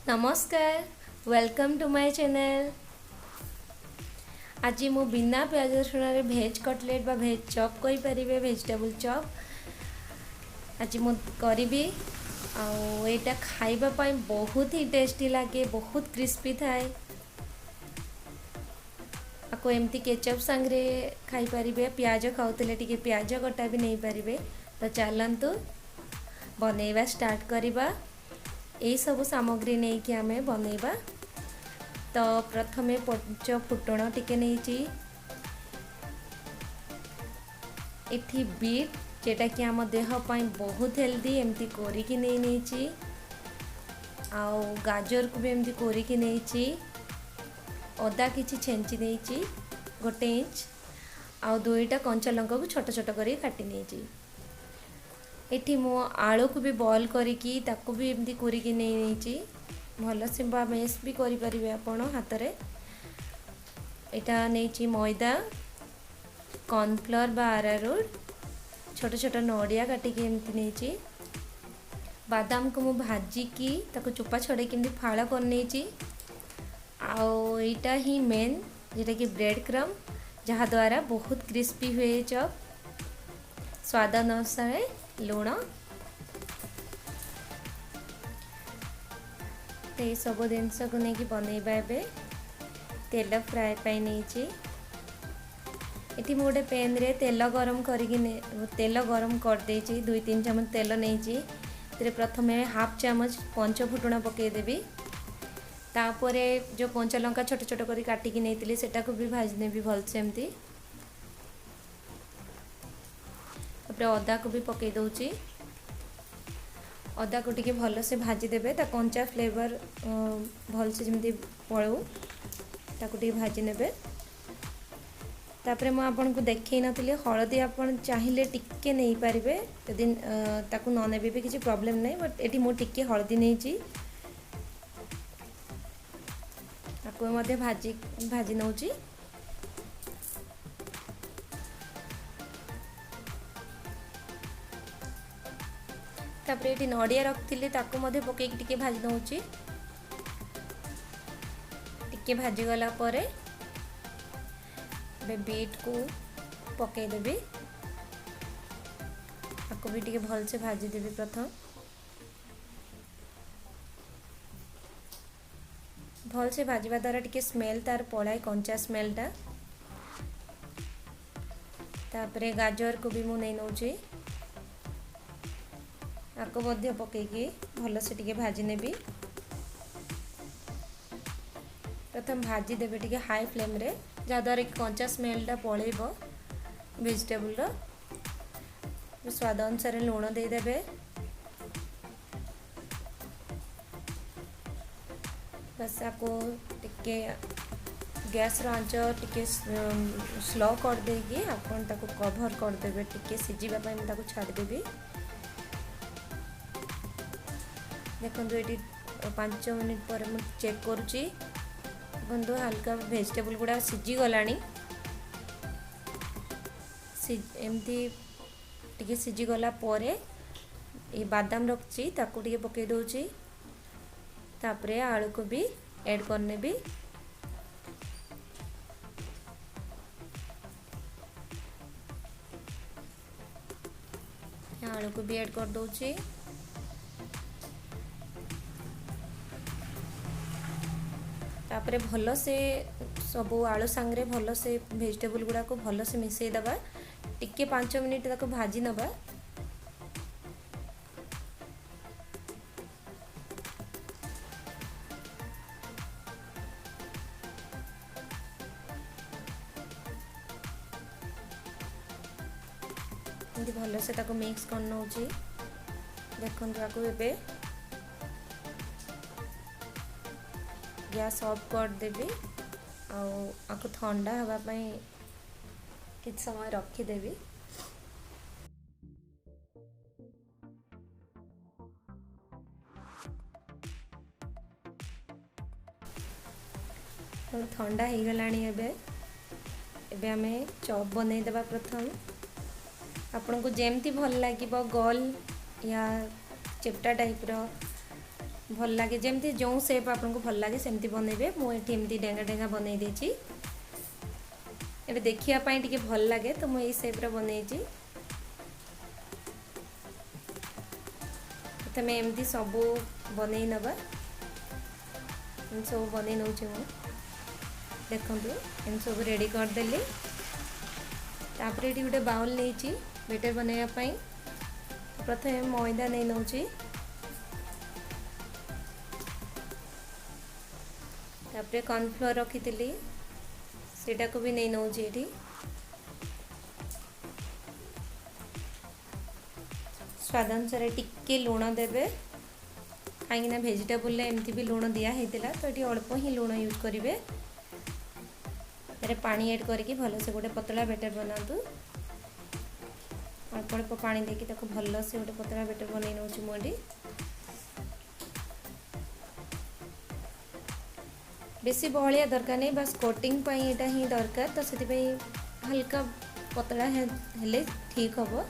ନମସ୍କାର, welcome to my channel. ଆଜି ମୁଁ ବିନା ପିଆଜ ରସୁଣରେ ଭେଜ୍ କଟଲେଟ୍ ବା ଭେଜ୍ ଚପ୍ କହିପାରିବେ, ଭେଜିଟେବୁଲ୍ ଚପ୍ ଆଜି ମୁଁ କରିବି। ଆଉ ଏଇଟା ଖାଇବା ପାଇଁ ବହୁତ ହି ଟେଷ୍ଟି ଲାଗେ, ବହୁତ କ୍ରିସ୍ପି ଥାଏ। ଆକୁ ଏମିତି କେଚପ୍ ସାଙ୍ଗରେ ଖାଇପାରିବେ, ପିଆଜ ଖାଉଥିଲେ ଟିକେ ପିଆଜ କଟା ବି ନେଇପାରିବେ। ତ ଚାଲନ୍ତୁ ବନେଇବା ଷ୍ଟାର୍ଟ କରିବା। ଏଇସବୁ ସାମଗ୍ରୀ ନେଇକି ଆମେ ବନେଇବା। ତ ପ୍ରଥମେ ପଞ୍ଚ ଫୁଟଣ ଟିକେ ନେଇଛି, ଏଠି ବିଟ୍ ଯେଉଁଟାକି ଆମ ଦେହ ପାଇଁ ବହୁତ ହେଲ୍ଦି, ଏମିତି କୋରିକି ନେଇ ନେଇଛି। ଆଉ ଗାଜରକୁ ବି ଏମିତି କୋରିକି ନେଇଛି। ଅଦା କିଛି ଛେଞ୍ଚି ନେଇଛି 1 ଇଞ୍ଚ, ଆଉ 2ଟା କଞ୍ଚା ଲଙ୍କାକୁ ଛୋଟ ଛୋଟ କରି କାଟି ନେଇଛି। ଏଠି ମୁଁ ଆଳୁକୁ ବି ବଏଲ୍ କରିକି ତାକୁ ବି ଏମିତି କୋରିକି ନେଇ ନେଇଛି। ଭଲସେ ବା ମେସ୍ ବି କରିପାରିବେ ଆପଣ ହାତରେ। ଏଇଟା ନେଇଛି ମଇଦା, କର୍ଣ୍ଣଫ୍ଲୋର୍ ବା ଆରାରୁଟ୍, ଛୋଟ ଛୋଟ ନଡ଼ିଆ କାଟିକି ଏମିତି ନେଇଛି। ବାଦାମକୁ ମୁଁ ଭାଜିକି ତାକୁ ଚୋପା ଛଡ଼େଇକି ଏମିତି ଫାଳ କରିନେଇଛି। ଆଉ ଏଇଟା ହିଁ ମେନ୍, ଯେଉଁଟାକି ବ୍ରେଡ଼୍ କ୍ରମ୍, ଯାହାଦ୍ୱାରା ବହୁତ କ୍ରିସ୍ପି ହୁଏ ଏ ଚପ୍। ସ୍ୱାଦ ଅନୁସାରେ ଲୁଣ। ତ ଏସବୁ ଜିନିଷକୁ ନେଇକି ବନେଇବା। ଏବେ ତେଲ ଫ୍ରାଏ ପାଇଁ ନେଇଛି। ଏଠି ମୁଁ ଗୋଟେ ପ୍ୟାନ୍ରେ ତେଲ ଗରମ କରିକି ତେଲ ଗରମ କରିଦେଇଛି। 2-3 ଚାମଚ ତେଲ ନେଇଛି। ଏଥିରେ ପ୍ରଥମେ ହାଫ୍ ଚାମଚ ପଞ୍ଚ ଫୁଟଣ ପକାଇଦେବି। ତାପରେ ଯେଉଁ କଞ୍ଚା ଲଙ୍କା ଛୋଟ ଛୋଟ କରି କାଟିକି ନେଇଥିଲି ସେଟାକୁ ବି ଭାଜି ନେବି ଭଲସେ ଏମିତି। ତାପରେ ଅଦାକୁ ବି ପକାଇ ଦେଉଛି। ଅଦାକୁ ଟିକେ ଭଲସେ ଭାଜିଦେବେ, ତା କଞ୍ଚା ଫ୍ଲେଭର୍ ଭଲସେ ଯେମିତି ପଳଉ ତାକୁ ଟିକେ ଭାଜି ନେବେ। ତାପରେ ମୁଁ ଆପଣଙ୍କୁ ଦେଖେଇ ନଥିଲି, ହଳଦୀ ଆପଣ ଚାହିଁଲେ ଟିକେ ନେଇପାରିବେ, ଯଦି ତାକୁ ନ ନେବେ ବି କିଛି ପ୍ରୋବ୍ଲେମ୍ ନାହିଁ, ବଟ୍ ଏଠି ମୁଁ ଟିକେ ହଳଦୀ ନେଇଛି। ତାକୁ ମଧ୍ୟ ଭାଜି ନେଉଛି। ତାପରେ ଏଠି ନଡ଼ିଆ ରଖିଥିଲି, ତାକୁ ମଧ୍ୟ ପକେଇକି ଟିକେ ଭାଜି ନେଉଛି। ଟିକେ ଭାଜିଗଲା ପରେ ଏବେ ବିଟ୍କୁ ପକେଇଦେବି। ତାକୁ ବି ଟିକେ ଭଲସେ ଭାଜିଦେବି ପ୍ରଥମ। ଭଲସେ ଭାଜିବା ଦ୍ୱାରା ଟିକେ ସ୍ମେଲ୍ ତାର ପଳାଏ, କଞ୍ଚା ସ୍ମେଲ୍ଟା। ତାପରେ ଗାଜରକୁ ବି ମୁଁ ନେଇ ନେଉଛି, ଆକୁ ମଧ୍ୟ ପକେଇକି ଭଲସେ ଟିକେ ଭାଜି ନେବି। ପ୍ରଥମେ ଭାଜିଦେବେ ଟିକେ ହାଇ ଫ୍ଲେମ୍ରେ, ଯାହାଦ୍ୱାରା କି କଞ୍ଚା ସ୍ମେଲ୍ଟା ପଳେଇବ ଭେଜିଟେବୁଲ୍ର। ସ୍ୱାଦ ଅନୁସାରେ ଲୁଣ ଦେଇଦେବେ। ବାସ୍ ଆକୁ ଟିକେ ଗ୍ୟାସ୍ର ଆଞ୍ଚ ଟିକେ ସ୍ଲୋ କରିଦେଇକି ଆପଣ ତାକୁ କଭର୍ କରିଦେବେ। ଟିକେ ସିଝିବା ପାଇଁ ମୁଁ ତାକୁ ଛାଡ଼ିଦେବି। ଦେଖନ୍ତୁ ଏଠି 5 ମିନିଟ୍ ପରେ ମୁଁ ଚେକ୍ କରୁଛି। ଦେଖନ୍ତୁ ହାଲକା ଭେଜିଟେବୁଲ୍ ଗୁଡ଼ା ସିଝିଗଲାଣି। ଏମିତି ଟିକେ ସିଝିଗଲା ପରେ ଏ ବାଦାମ ରଖିଛି ତାକୁ ଟିକେ ପକାଇ ଦେଉଛି। ତାପରେ ଆଳୁକୁ ବି ଏଡ଼୍ କରିନେବି। ଆଳୁକୁ ବି ଏଡ଼୍ କରିଦେଉଛି। ତାପରେ ଭଲସେ ସବୁ ଆଳୁ ସାଙ୍ଗରେ ଭଲସେ ଭେଜିଟେବୁଲ୍ ଗୁଡ଼ାକୁ ଭଲସେ ମିଶାଇ ଦେବା। ଟିକେ 5 ମିନିଟ୍ ତାକୁ ଭାଜି ନେବା। ଏମିତି ଭଲସେ ତାକୁ ମିକ୍ସ କରିନେଉଛି। ଦେଖନ୍ତୁ ଆକୁ ଏବେ ଗ୍ୟାସ୍ ଅଫ୍ କରିଦେବି ଆଉ ଆକୁ ଥଣ୍ଡା ହେବା ପାଇଁ କିଛି ସମୟ ରଖିଦେବି। ଥଣ୍ଡା ହେଇଗଲାଣି। ଏବେ ଆମେ ଚପ୍ ବନେଇଦେବା। ପ୍ରଥମ ଆପଣଙ୍କୁ ଯେମିତି ଭଲ ଲାଗିବ, ଗୋଲ ୟା ଚେପ୍ଟା ଟାଇପ୍ର ଭଲ ଲାଗେ, ଯେମିତି ଯେଉଁ ସେପ୍ ଆପଣଙ୍କୁ ଭଲ ଲାଗେ ସେମିତି ବନେଇବେ। ମୁଁ ଏଠି ଏମିତି ଡେଙ୍ଗା ଡେଙ୍ଗା ବନେଇ ଦେଇଛି। ଏବେ ଦେଖିବା ପାଇଁ ଟିକେ ଭଲ ଲାଗେ, ତ ମୁଁ ଏଇ ସେପ୍ର ବନେଇଛି। ପ୍ରଥମେ ଏମିତି ସବୁ ବନେଇ ନେବା। ଏମିତି ସବୁ ବନେଇ ନେଉଛି ମୁଁ। ଦେଖନ୍ତୁ, ଏମିତି ସବୁ ରେଡ଼ି କରିଦେଲି। ତାପରେ ଏଠି ଗୋଟେ ବାଉଲ୍ ନେଇଛି ବେଟର୍ ବନେଇବା ପାଇଁ। ପ୍ରଥମେ ମଇଦା ନେଇ ନେଉଛି। ତାପରେ କର୍ଣ୍ଣଫ୍ଲୋର୍ ରଖିଥିଲି, ସେଇଟାକୁ ବି ନେଇ ନେଉଛି ଏଠି। ସ୍ୱାଦ ଅନୁସାରେ ଟିକେ ଲୁଣ ଦେବେ, କାହିଁକିନା ଭେଜିଟେବୁଲରେ ଏମିତି ବି ଲୁଣ ଦିଆ ହେଇଥିଲା, ତ ଏଠି ଅଳ୍ପ ହିଁ ଲୁଣ ୟୁଜ୍ କରିବେ। ଏଥିରେ ପାଣି ଆଡ଼୍ କରିକି ଭଲସେ ଗୋଟେ ପତଳା ବେଟର୍ ବନାନ୍ତୁ। ଅଳ୍ପ ଅଳ୍ପ ପାଣି ଦେଇକି ତାକୁ ଭଲସେ ଗୋଟେ ପତଳା ବେଟର୍ ବନେଇ ନେଉଛି ମୁଁ ଏଠି। ବେଶୀ ବହଳିଆ ଦରକାର ନାହିଁ, ବାସ୍ କୋଟିଂ ପାଇଁ ଏଇଟା ହିଁ ଦରକାର, ତ ସେଥିପାଇଁ ହାଲକା ପତଳା ହେଲେ ଠିକ୍ ହେବ।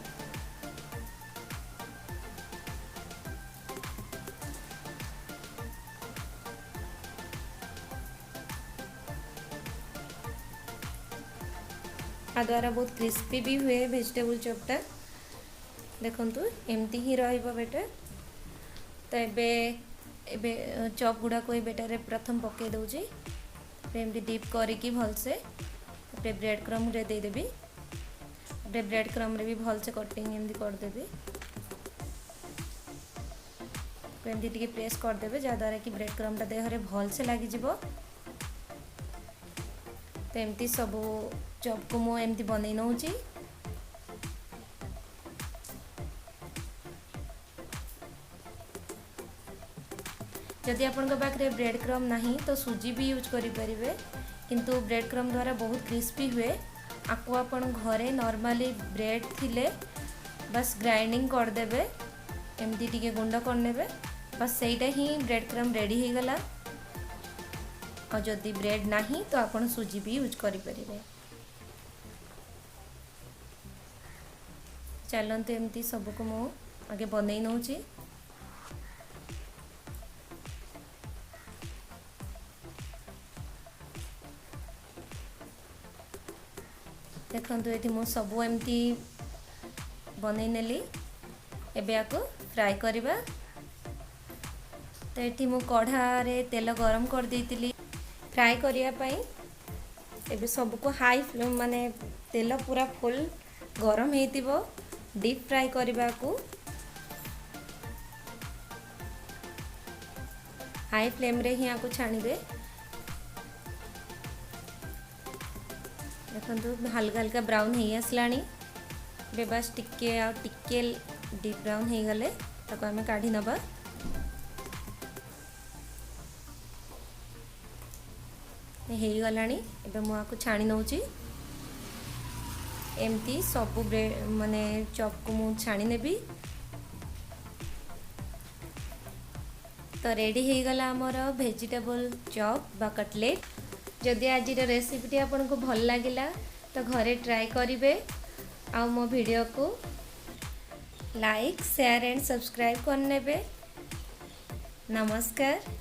ତା ଦ୍ୱାରା ବହୁତ କ୍ରିସ୍ପି ବି ହୁଏ ଭେଜିଟେବୁଲ୍ ଚପ୍ଟା। ଦେଖନ୍ତୁ, ଏମିତି ହିଁ ରହିବ ବେଟର୍। ତ ଏବେ ଚପ୍ ଗୁଡ଼ାକୁ ଏ ବେଟର୍ରେ ପ୍ରଥମ ପକାଇ ଦେଉଛି। ତାପରେ ଏମିତି ଡିପ୍ କରିକି ଭଲସେ ତାପରେ ବ୍ରେଡ଼୍ କ୍ରମ୍ରେ ଦେଇଦେବି। ତାପରେ ବ୍ରେଡ଼୍ କ୍ରମ୍ରେ ବି ଭଲସେ କଟିଂ ଏମିତି କରିଦେବି। ଏମିତି ଟିକେ ପ୍ରେସ୍ କରିଦେବେ, ଯାହାଦ୍ୱାରା କି ବ୍ରେଡ଼୍ କ୍ରମ୍ଟା ଦେହରେ ଭଲସେ ଲାଗିଯିବ। ତ ଏମିତି ସବୁ ଚପ୍କୁ ମୁଁ ଏମିତି ବନେଇ ନେଉଛି। ଯଦି ଆପଣଙ୍କ ପାଖରେ ବ୍ରେଡ଼୍ କ୍ରମ୍ ନାହିଁ ତ ସୁଜି ବି ୟୁଜ୍ କରିପାରିବେ, କିନ୍ତୁ ବ୍ରେଡ଼୍ କ୍ରମ୍ ଦ୍ୱାରା ବହୁତ କ୍ରିସ୍ପି ହୁଏ। ଆକୁ ଆପଣ ଘରେ ନର୍ମାଲି ବ୍ରେଡ଼୍ ଥିଲେ ବାସ୍ ଗ୍ରାଇଣ୍ଡିଙ୍ଗ କରିଦେବେ, ଏମିତି ଟିକେ ଗୁଣ୍ଡ କରିନେବେ, ବାସ୍ ସେଇଟା ହିଁ ବ୍ରେଡ଼୍ କ୍ରମ୍ ରେଡ଼ି ହେଇଗଲା। ଆଉ ଯଦି ବ୍ରେଡ଼୍ ନାହିଁ ତ ଆପଣ ସୁଜି ବି ୟୁଜ୍ କରିପାରିବେ। ଚାଲନ୍ତୁ, ଏମିତି ସବୁକୁ ମୁଁ ଆଗେ ବନେଇ ନେଉଛି। ଦେଖନ୍ତୁ, ଏଠି ମୁଁ ସବୁ ଏମିତି ବନେଇ ନେଲି। ଏବେ ୟାକୁ ଫ୍ରାଏ କରିବା। ତ ଏଠି ମୁଁ କଢ଼ାରେ ତେଲ ଗରମ କରିଦେଇଥିଲି ଫ୍ରାଏ କରିବା ପାଇଁ। ଏବେ ସବୁକୁ ହାଇ, ମାନେ ତେଲ ପୁରା ଫୁଲ୍ ଗରମ ହେଇଥିବ, ଡିପ୍ ଫ୍ରାଏ କରିବାକୁ ହାଇ ଫ୍ଲେମ୍ରେ ହିଁ ୟାକୁ ଛାଣିବେ। ଦେଖନ୍ତୁ, ହାଲକା ହାଲକା ବ୍ରାଉନ୍ ହେଇ ଆସିଲାଣି। ଏବେ ବାସ୍ ଟିକେ ଆଉ ଟିକେ ଡିପ୍ ବ୍ରାଉନ୍ ହେଇଗଲେ ତାକୁ ଆମେ କାଢ଼ି ନେବା। ହେଇଗଲାଣି, ଏବେ ମୁଁ ଆକୁ ଛାଣି ନେଉଛି। ଏମିତି ସବୁ ମାନେ ଚପ୍କୁ ମୁଁ ଛାଣି ନେବି। ତ ରେଡ଼ି ହେଇଗଲା ଆମର ଭେଜିଟେବୁଲ୍ ଚପ୍ ବା କଟଲେଟ୍। ଯଦି ଆଜିର ରେସିପିଟି ଆପଣଙ୍କୁ ଭଲ ଲାଗିଲା ତ ଘରେ ଟ୍ରାଏ କରିବେ, ଆଉ ମୋ ଭିଡ଼ିଓକୁ ଲାଇକ୍, ସେୟାର ଆଣ୍ଡ ସବସ୍କ୍ରାଇବ୍ କରିନେବେ। ନମସ୍କାର।